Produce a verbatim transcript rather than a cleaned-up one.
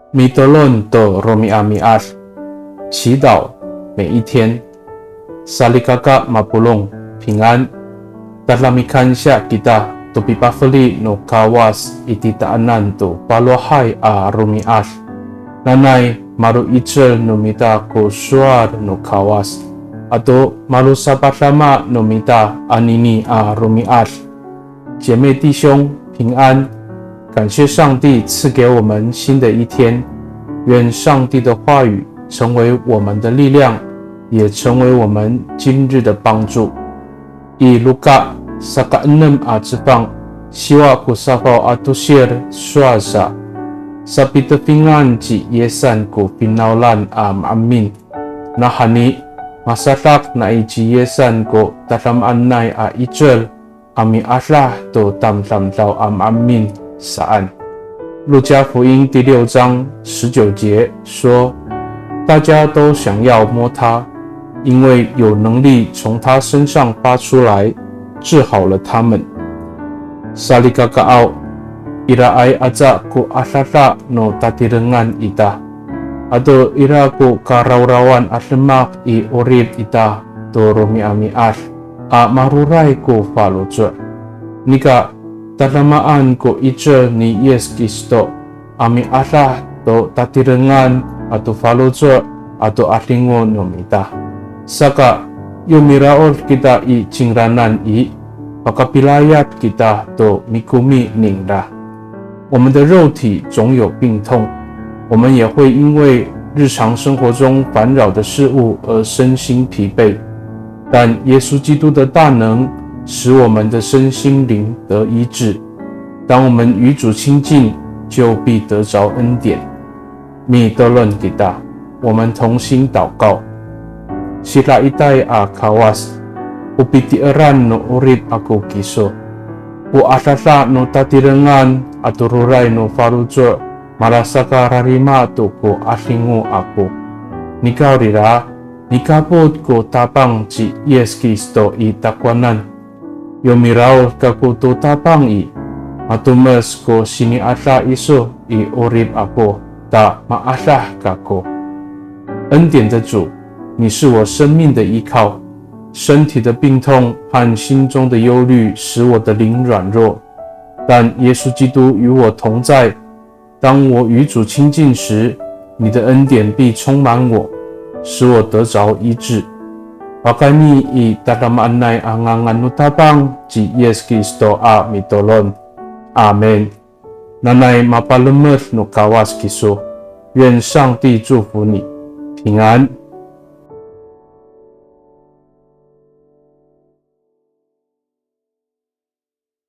Mitolon to romi'ami'ad, 祈祷每一天。Salikaka mapolong, 平安。Tada mikansiya kita to pipafeli no Kawas i titaanan to palohay a romi'ad. Nanay malo'icel no mita ko sowal no Kawas, ato malosapadama no mita anini a romi'ad. 姐妹弟兄平安，感谢上帝赐给我们新的一天，愿上帝的话语成为我们的力量，也成为我们今日的帮助。I Luka saka enem a cefang, siwa ko safaw a tosir sowal sa, sapitefingan ci Yisan ko finawlan a maemin. Nawhani, masadak nai ci Yisan ko tadamaanay a 'icel a mi'adah to tamdamdaw a maemin saan. 路加福音第六章十九节说，大家都想要摸他，因为有能力从他身上发出来，治好了他们。Salikakaaw, iraay aca ko adada no tatirengan ita, ato ira ko karawrawan a demak i 'orip ita to romi'ami'ad a maroray ko faloco'. Nika tadamaan ko 'icel ni Yis Kristo a mi'adah to tatirengan ato faloco' ato 'adingo no mita. Saka, yo miraod kita i cingraanan i, pakapilayap kita to mikomi ningra. 我们的肉体总有病痛，我们也会因为日常生活中烦扰的事物而身心疲惫。但耶稣基督的大能使我们的身心灵得医治。当我们与主亲近，就必得着恩典。Mitolon kita，我们同心祷告。Sidaitay a Kawas, o pitieran no 'orip ako kiso. O adada no tatirengan ato roray no faloco' marasakararima to ko 'adingo ako. Nikawrira, mikapot ko Tapang ci Yis Kristo i takowanan. Yo miraod kako to Tapang i, matomes ko sini'ada iso i 'orip ako, ta maadah kako. 恩典的主，你是我生命的依靠。身体的病痛和心中的忧虑使我的灵软弱，但耶稣基督与我同在。当我与主亲近时，你的恩典必充满我，使我得着医治。Pakayni i tadamaanay a ngangan no Tapang ci Yis Kristo a mitolon. Amin. Nanay mapalemed no Kawas kiso. 愿上帝祝福你，平安。